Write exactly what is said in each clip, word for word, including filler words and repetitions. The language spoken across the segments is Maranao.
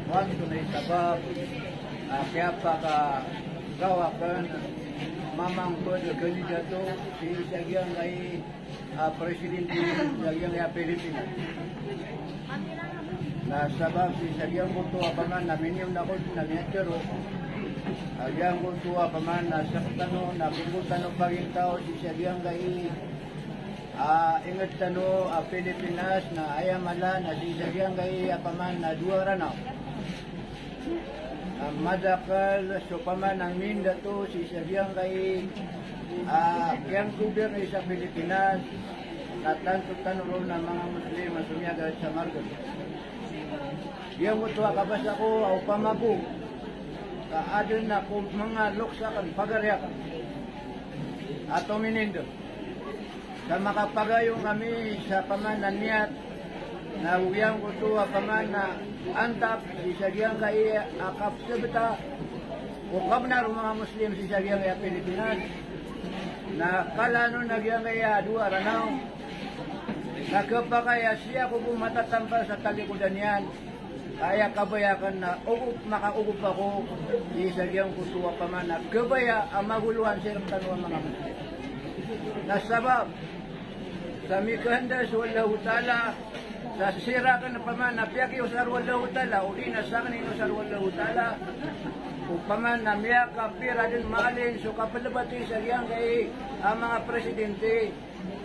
Antonaa i sabap a kiyapakagawa akn mamangkd a kandidato sii sa giyangkai a presidente sa giyangkai a Pilipinas? Na sabap sii sa giyangkoto a paman a miniyon ako na miyatharo a giyangkoto a paman a sktano na giyangkoto a pagintaw sii sa giyangkai a ingd tano a Pilipinas na aya mala na sii sa giyangkai a paman a dowa Ranaw a madakl so paman a mindato sii sa giyangkai a kiyangkobirno sa Pilipinas na tanto tano ron a manga Muslim a somiyagad sa margn. Giyangkoto a kabasa ko a opama bo ka adn a ko manga loks akn, pagari akn a tominindg sa makapagayon kami sa paman a niyat na giyangkoto a paman a antap sii sa giyangkai a kapsbta o kabnar o manga Muslim sii sa giyangkai a Pilipinas. Na kala on a giyangkai a dowa Ranaw na khapakay a sii ako bo matatampal sa talikodan iyan. Aya kabaya akn na ogop, makaogop ako sii sa giyangkoto a paman a kabaya a magoloan sii rktano a manga Muslim. Na sabap sa mikahanda so Allahu Ta'ala sa sii rakn a paman a piyakiosar o Allahu Ta'ala, odi na sakn i inosar o Allahu Ta'ala, o paman a miyakapira dn maalin so kaplbati sa giyangkai a manga presidente.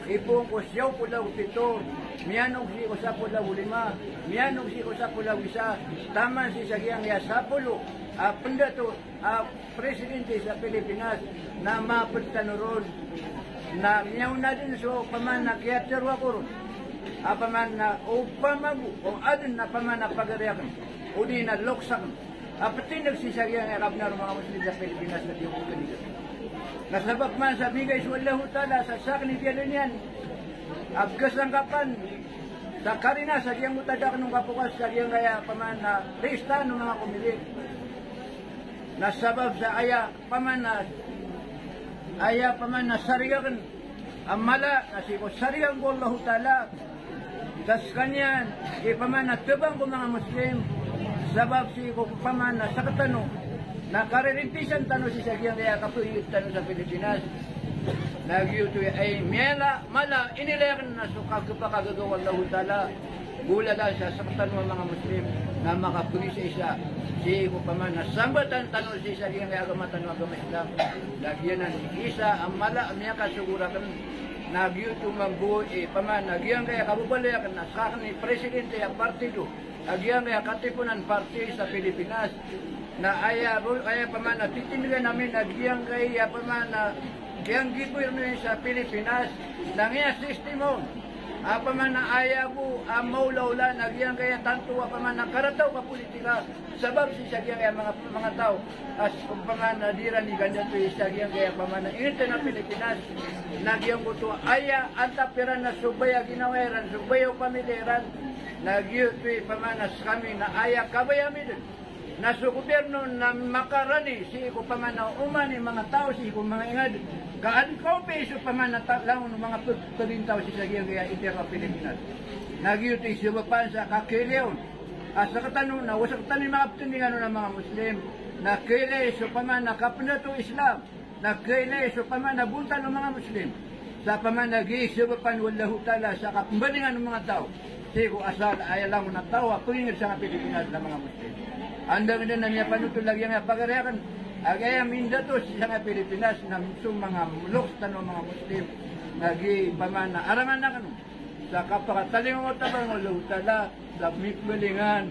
Ipoon ko siyaw polo ago pito, miyanog sii ko sapolo ago lima, miyanog sii ko sapolo ago isa, taman sii sa giyangkai a sapolo a pndato a presidente sa Pilipinas na mapd tano ron. Na miyaona dn so paman a kiyatharo ako ron a paman a opama bo o adn a paman a pagari akn odi na loks akn a ptindg sii sa giyangkai a kabnar o manga Muslim sa Pilipinas na di ako kandidato. Na sabap man sa bigay so Allahu Ta'ala sa sakn i biyaloy niyan a kasangkapan sa karina sa giyangkoto a da akn on kapokas sa giyangkai a paman a lista o manga komite. Na sabap sa aya paman a, aya paman a sarig akn a mala na sii ko sarig ko Allahu Ta'ala sa skaniyan i paman a tbang ko manga Muslim, sabap sii ko paman a sktano na karirintisan tano sii sa giyangkai a kapagingd tano sa Pilipinas. Na giyoto i aya mala, mala inilay akn na so kakhapakagaga o Allahu Ta'ala, golalan sa sktano a manga Muslim na makapagisaisa sii ko paman a sambatan tano sii sa giyangkai a agama tano a agama Islam. Na giyanan i isa a mala a miyakasogo rakn na giyoto mambo i paman a giyangkai a kababaloy akn na sakn i presidente a partido a giyangkai a Katipunan Party sa Pilipinas. Na aya bo, aya paman a titindgan ami na giyangkai a paman a giyangkai a gobyerno sa Pilipinas na giya sistema on a paman a aya bo a maolaola na giyangkai a tanto a paman a karata o kapolitika. Sabap sii sa giyangkai a manga, manga taw a so paman a di iran igandato sii sa giyangkai a paman a ingd tano a Pilipinas. Na giyangkoto aya antap iran na so baya ginawa iran, so baya o pamilya iran. Na giyoto i paman a skami na aya kabaya ami dn na so gobyerno na makarani sii ko paman a oman i manga taw sii ko manga ingd ka adn kaopi so paman a ta-, langon o manga pag-, pagintaw sii sa giyangkai a impyerno a Pilipinas. Na giyoto i sabapan sa kakiilay on a sktano na o sktano i manga ptindingan on a manga Muslim na kiilay so paman a kapndato o Islam, na kiilay so paman a bontal o manga Muslim sa paman a giya i sabapan o Allahu Ta'ala sa kapmbalingan o manga taw sii ko asal a aya langon a taw a pagingd sa Pilipinas na manga Muslim. Andang dn a miyapanotol a giyangkai a pagari akn a giyangkai a mindato sii sa Pilipinas na so manga loks tano a manga Muslim na giya i paman a arangan akn sa kapakatalingoma o tabangan o Allahu Ta'ala sa mipmbalingan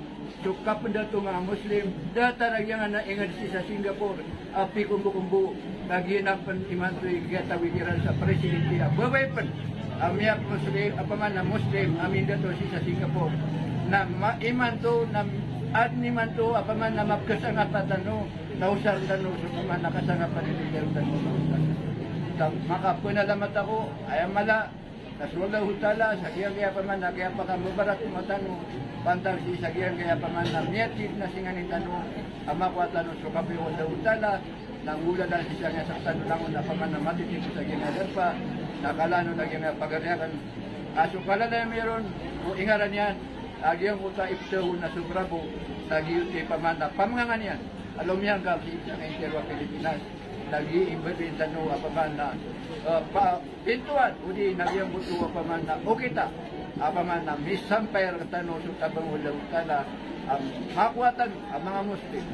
so kapndato o manga Muslim, datar a giyangkanan a ingd sii sa Singapore a pikombokombo, na giyanan pn imanto i kiyatawag iran sa presidente a babay pn a miyaka-Muslim, a paman a Muslim a mindato sii sa Singapore. Na ma-, imanto, na adn imanto a paman a mapkasangapa tano, na osar tano so paman a kasangapa i lidar tano. Ta-, makapanalamat ako, aya mala, na so Allahu Ta'ala, sa giyangkaya paman a kiyapakamabarat o mata tano, pantag sii sa giyangkaya paman a miyatid na singanin tano, a makowa tano so kapiya o Allahu Ta'ala, na nggolalan sii sa giyangkaya sktano langon a paman a matitib sa giyangkaya darpa, na kala on a giyangkaya pagari akn a so kalalayon iron o ingaran iyan, a giyangkoto a iptahon na so brabo, Lagid oto opama na pamangangani iyan a lomiyangkap sii sa intiro a Pilipinas. Lagid i mbaloy tano opama na, eh, pa, pintoan, odi na giyangkoto opama na okit a, opama na misampay rktano so tabang o Allahu Ta'ala, a makowa tano a manga Muslim.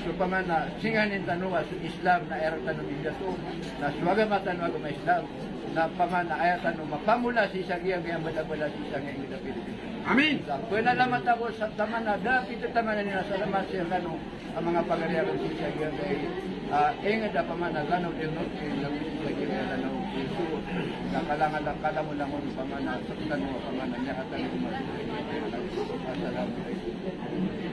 So opama na singanin tano a so Islam na aya rktano mindato, na so agama tano a agama Islam, na opama na aya tano mapamola sii sa giyangkaya a mbalabalas sii sa giyangkaya a Pilipinas. Amin. Sa panalamatan ko sa taman a da pithataman iyan a salamat sii rkano a manga pagari akn sii sa giyangkai, ah, ingd a opama na Lanao del Norte, sii sa giyangkai a Lanao del Sur. Na kalangolangon opama na sktano opama na miyakatano. Assalamu alaikum.